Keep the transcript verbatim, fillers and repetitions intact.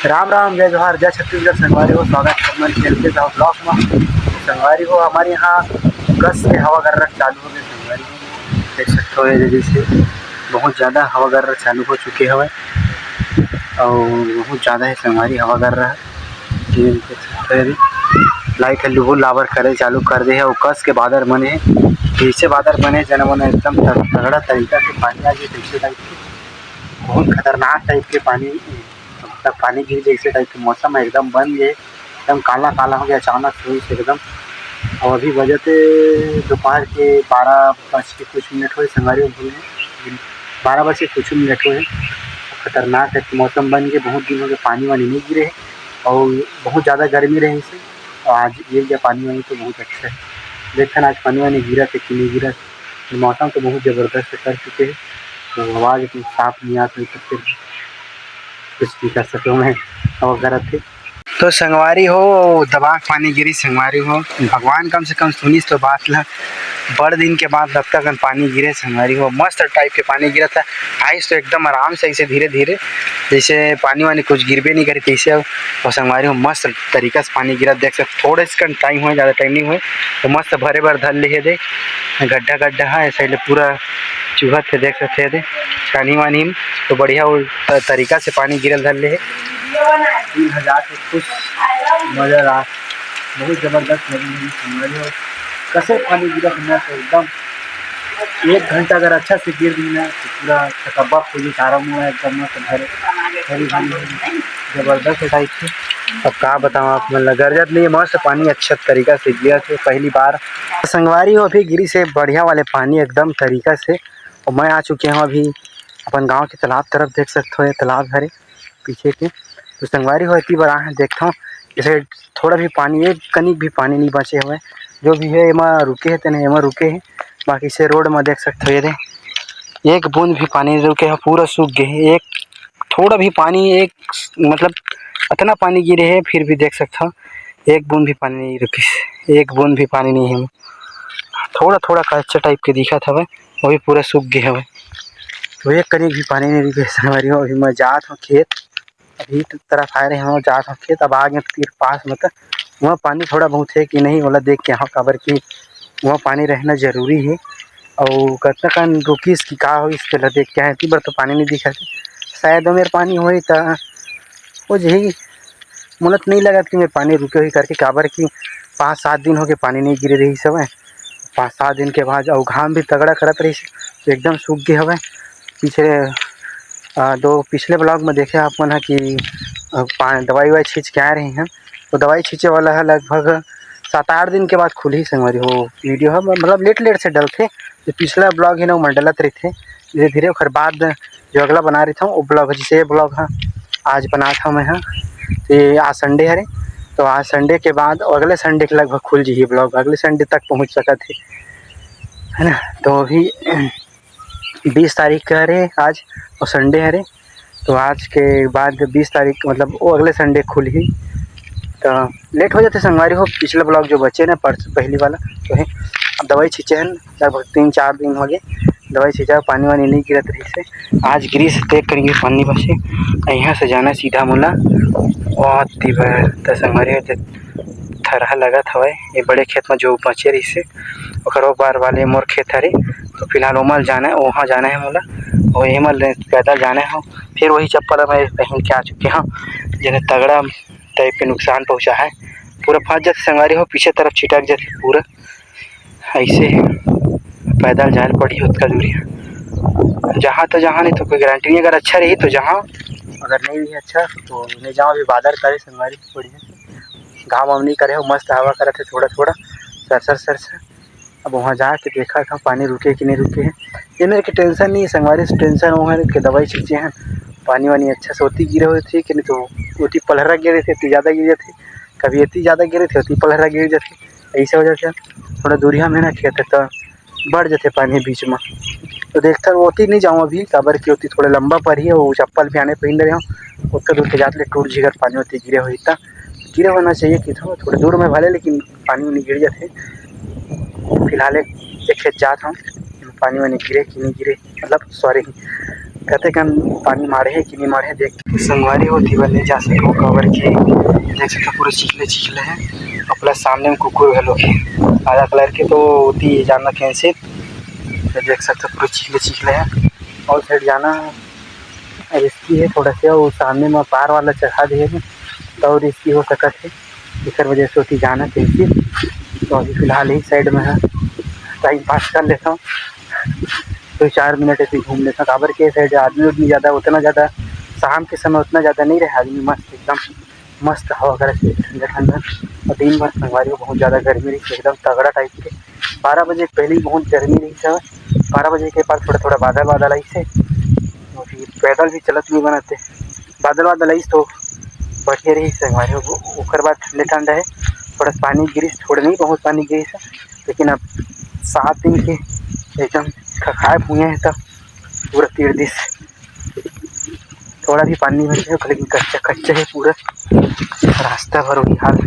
राम राम, जय जोहार, जय छत्तीसगढ़। संगवारी हो, स्वागत हे हमन के एल के साहू ब्लॉग में। संगवारी हो, हमर यहाँ कस के हवा गर्रा चालू हो गए। संगवारी हो, देख सकते हो, ये जैसे बहुत ज़्यादा हवा गर्रा चालू हो चुके हवे, और बहुत ज़्यादा हे संगवारी हवा गर्रा। ये देख सकते हो, ये लाइट ह लुबुर लाबर करे चालू कर दे हे, और कस के बादर बने हे, जैसे बादर बने हे, जना मन एकदम तग-, तगड़ा तरीका से पानी आ गए, तैसे टाइप के, बहुत खतरनाक टाइप के पानी, तब पानी गिर जैसे टाइप के मौसम एकदम बन गए, एकदम काला काला हो गया अचानक से एकदम। और अभी बजे हे दोपहर के बारह बज के कुछ मिनट होए संगवारी हो, बारह बज के कुछ मिनट होए। खतरनाक टाइप के मौसम बन गए, बहुत दिन हो गए पानी वानी नहीं गिरे हे, और बहुत ज़्यादा गर्मी रहे से, और आज गिर गया पानी वानी तो बहुत अच्छा है। देखन आज पानी वानी गिरा थे कि नहीं गिरा, मौसम तो बहुत ज़बरदस्त कर चुके हैं, तो आवाज़ इतनी साफ नहीं आती तो फिर कुछ नहीं कर सकूँ मैं। और गलत थे तो संगवारी हो, दबा के पानी गिरी संगवारी हो, भगवान कम से कम सुनिस तो बात ला। बड़ दिन के बाद लगता कन पानी गिरे संगवारी हो, मस्त टाइप के पानी गिरा था। आइस तो एकदम आराम से ऐसे धीरे धीरे, जैसे पानी वानी कुछ गिरबे नहीं करे तैसे। और संगवारी हो, मस्त तरीका से पानी गिरा, देख सकते थोड़े से कन टाइम हुए, ज़्यादा टाइम नहीं हुए, तो मस्त भरे भर धर ले हे दे। गड्ढा गड्ढा है, ऐसे ले पूरा चुहत हे, देख सकते हैं दे। पानी वानी तो बढ़िया वो त-, तरीका से पानी गिरल धर ले हे। तीन हजार से कुछ मजा रहा, बहुत जबरदस्त लगी मुझे संगवारी हो। कसे पानी गिरा हमने तो एकदम एक घंटा अगर अच्छा से गिर दी ना तो पूरा थकब्बा फूली सारा मुँह एकदम मस्त भरे, भरी भरी जबरदस्त टाइप से। अब का बताऊँ आप मन ला, गरजत नहीं है, मस्त पानी अच्छा तरीका से गिरा थे पहली बार। संगवारी हो, अभी गिरी से बढ़िया वाले पानी एकदम तरीका से। और मैं आ चुके हूँ अभी अपन गांव के तालाब तरफ, देख सकते हो ये तालाब हरे पीछे के। तो संगवारी हो, इतनी बार आए हैं, देखता हूँ जैसे थोड़ा भी पानी, एक कनिक भी पानी नहीं बचे हुए। जो भी है एमा रुके है तेने एमा रुके है, बाकी से रोड में देख सकते हो ये दे, एक बूंद भी पानी नहीं रुके है, पूरा सूख गए है। एक थोड़ा भी पानी, एक मतलब इतना पानी गिरे है फिर भी देख सकते हो एक बूंद भी पानी नहीं रुकिस, एक बूंद भी पानी नहीं है। थोड़ा थोड़ा कच्चा टाइप के दिखत हवे, वो भी पूरा सूख गए हवे। तो एक कनिक भी पानी नहीं रुके संगवारी हो। अभी मैं जात हूँ खेत, अभी तरफ आए रहे हूँ, जात हूँ खेत। अब आ गए तीर पास में, तो वहाँ पानी थोड़ा बहुत है कि नहीं, ओला देख के आए हूँ, काबर कि वहाँ पानी रहना जरूरी है। और कतना कन रुकिस कि का होइस, तेला देख के आए। इतनी बार तो पानी नहीं दिखा थे, शायद मेरे पानी होई त हो जही। मोला तो नहीं लगत कि मेरे पानी रुके हुई करके, काबर कि पाँच सात दिन हो गए पानी नहीं गिरे रही सब। पाँच सात दिन के बाद और घाम भी तगड़ा करत रही, तो एकदम सूख गए हवे। पिछले आ, दो पिछले ब्लॉग में देखे आप मन ह कि आ, पा- दवाई ववाई छींच के आए रहे हैं, तो दवाई छींचे वाला है लगभग सात आठ दिन के बाद खुलही संगवारी हो। वीडियो है मतलब लेट लेट से डलथे, जो पिछला ब्लॉग है ना वो मन डलत रहिथे, धीरे धीरे ओकर बाद जो अगला बना रही था वो ब्लॉग, जैसे ये ब्लॉग है आज बनात हूँ मैं, हाँ। तो ये आज संडे हरे, तो आज संडे के बाद अगले संडे के लगभग खुल जाही ब्लॉग, अगले संडे तक पहुँच सकत है, है ना। तो अभी बीस तारीख के हरे आज और संडे हरे, तो आज के बाद बीस तारीख मतलब वो अगले संडे खुलही। तो लेट हो जाते संगवारी हो, पिछला ब्लॉग जो बचे ना परसों पहली वाला, तो है अब दवाई छींचे हैं, लगभग तीन चार दिन हो गए दवाई छींचा, पानी वानी नहीं गिरत रही से। आज गिरी से देख करेंगे पानी बसे, यहाँ से जाना सीधा मोला और तिबर त संगवारी हो थरहा लगत हवय ये बड़े खेत में जो बचे रही से, ओकर ओ पार वाले मोर खेत हरे, तो फिलहाल ओमल जाना है, वहाँ जाना है मोला, और एमल पैदल जाना है। फिर वही चप्पल मैं पहन के आ चुके हूँ, जेने तगड़ा टाइप के नुकसान पहुँचा है। पूरा फंस जाते संगवारी हो, पीछे तरफ छिटक जाते पूरा, ऐसे है पैदल जाए पड़ी उतना दूरी है। जहाँ तो जहाँ नहीं तो कोई गारंटी नहीं, अगर अच्छा रही तो जहाँ, अगर नहीं भी अच्छा तो नहीं जाओ। अभी बादल करे संगवारी बढ़िया, घाम वाम नहीं करे हो, मस्त हवा करत है थोड़ा थोड़ा सर सर सर सर। अब वहाँ जाके देखा था पानी रुके कि नहीं रुके है। ये मेरे के टेंशन नहीं है संगवारी से, टेंशन वो है कि दवाई छींचे हैं, पानी वानी अच्छा से होती गिरे हुए थे कि नहीं तो ओती पलहरा गिरे थे, इतनी ज़्यादा गिर जाते, कभी इतनी ज़्यादा गिरे थे, ओती पलहरा गिर जाते, ऐसे हो जाते। थोड़ा दूरिया में ना खेत है तो बढ़ जाते पानी बीच में, तो देखता ओती नहीं जाऊँ अभी, काबर कि ओती थोड़ा लंबा पर ही है, वो चप्पल भी आने पहन रहे हो, उतना दूर के जात ले टूट झिगर पानी होती गिरे हुई था। गिरे होना चाहिए कि थोड़ा, थोड़ा दूर में भले, लेकिन पानी उनी गिर जाते। फिलहाल एक, एक खेत जात हूँ, पानी वानी गिरे कि नहीं गिरे, मतलब सॉरी, कतेकन पानी मारे हे कि नहीं मारे हे, देख। संगवारी हो, ओती बर नइ जा सकव, काबर कि देख सकथव पूरा चिखले चिखले हे, अउ प्लस सामने में कुकुर घलो हे काला कलर के, तो ओती जाना कैंसिल। तो देख सकथव पूरा चिखले चिखले हे, अउ साइड जाना रिस्की हे थोड़ा से, अउ सामने में पार वाला चढ़ा दे हे, तो रिस्की हो सकत हे, एकर वजह से ओती जाना कैंसिल। तो अभी फिलहाल यही साइड में हे, टाइम पास कर लेथव, दो चार मिनट ऐसे घूम लेथव, काबर के साइड आदमी उदमी ज़्यादा, उतना ज़्यादा शाम के समय उतना ज़्यादा नहीं रहे, आदमी मस्त, एकदम मस्त हवा करत हे, ठंडा ठंडा। अउ दिन भर संगवारी हो बहुत ज़्यादा गर्मी रहिस, एकदम तगड़ा टाइप के। बारह बजे के पहले ही बहुत गर्मी रहिस हवय, बारह बजे के बाद थोड़ा थोड़ा बादल वादल आइस हे, अउ फिर पैदल भी चलत नहीं बनत हे, बादल वादल आइस तो बढ़िया रहिस संगवारी हो। ओकर बाद ठंडे ठंडा हे, थोड़ा पानी गिरिस, थोड़ा नहीं बहुत पानी गिरिस हे, लेकिन अब सात दिन के एकदम खखाए भुइयां हे, तब पूरा तीर दिस। थोड़ा भी पानी नहीं बचे, लेकिन कच्चा कच्चा हे पूरा रास्ता भर वही हाल।